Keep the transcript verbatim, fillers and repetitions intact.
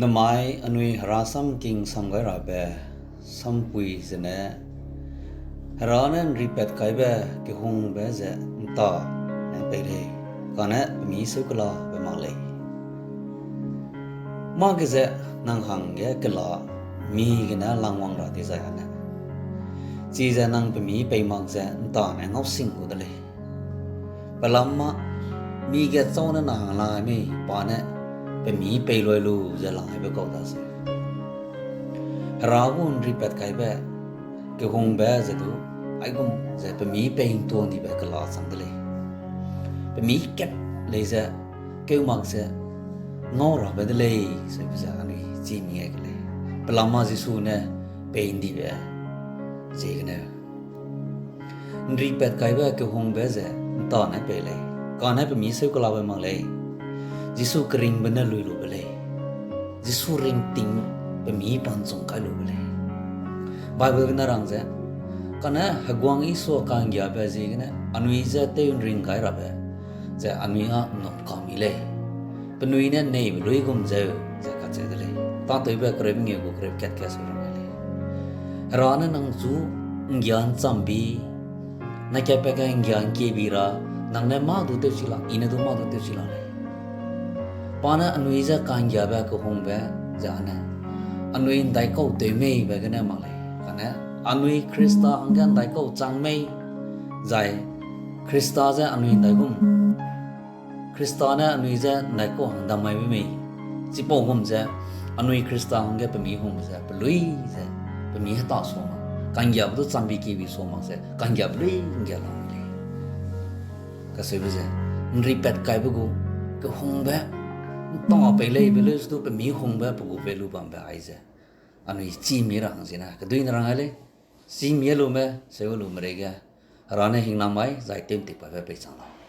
Namai anui Hera sam king sam gai rabe, sampui zene, Hera ne ’nripat kaibe kehungbe ze ’nta ne pei lei, kane pemi seu kelabe mak lei. Mâ ge ze nang hangge kela mi gene langwang ra dizai ane, chize nang pemi pei mak ze ’nta ne ngau sing gu de lei. Pelam mâ, mi ge châu ne nang hang lang ai mei, pa ne pemi pei lui lu ze lang aibe kau daseu. Hera gu ’nripat kaibe kehungbe ze du, aigum ze pemi pei ’ntuang dibe kela chang de lei. Pemi kat lei ze, keu mak ze, ngau rabe de lei, seube ze anui chî mi ai ke lei. Pelam mâ Jisu ne pei ’ndibe ziegene, ’nripat kaibe kehungbe ze ’nta ne pei lei, kane pemi seu kelabe mak lei. Jisu keringbe ne lui lube lei. Jisu ringting pemi panchung kai lube lei. Bible gene rang ze, kane heguang Isua ka'nggiabe ziegene anui je tew ’nring gai rabe ze anui â ’nnum kau mi lei. Penui ne neibe luigum zeu ze kacheu de lei. Tâtewbe kereube ngeu gu kereu kat ke seu rang gai lei. Hera ne nang chu ’nggia ’nchambi, na katpat ge ’nggia ’ngkiebi ra, nang ne mâ du tewchi la, I ne du mâ du tewchi la lei. Pa ne anui je ka'nggiabe kehungbe ze ane, anui ’ndaikau tew meibe gene mak lei. Kane anui Khrista hangge ’ndaikau chang mei, zai Khrista je anui ’ndaigum, Khrista ne anui je ’ndaikau hang dam maibe mei, chipau gum ze, anui Khrista hangge pemi hungbe ze, pelui ze, pemi heta sua mak, ka'nggiabe du chambi kiebi sua mak ze, ka'nggiabe lui ’nggia la mi lei. Kaseube ze, ’nripat kaibe gu kehungbe, ’nta pei leibe leu se du pemi hungbe pe gu value bambe aize, anui chî mi ra hang ziene, kedui ne rang ai lei, chî mi lume, seu lume reige, Hera ne hingnam mai, zai tew ’ntik paibe peichang lau.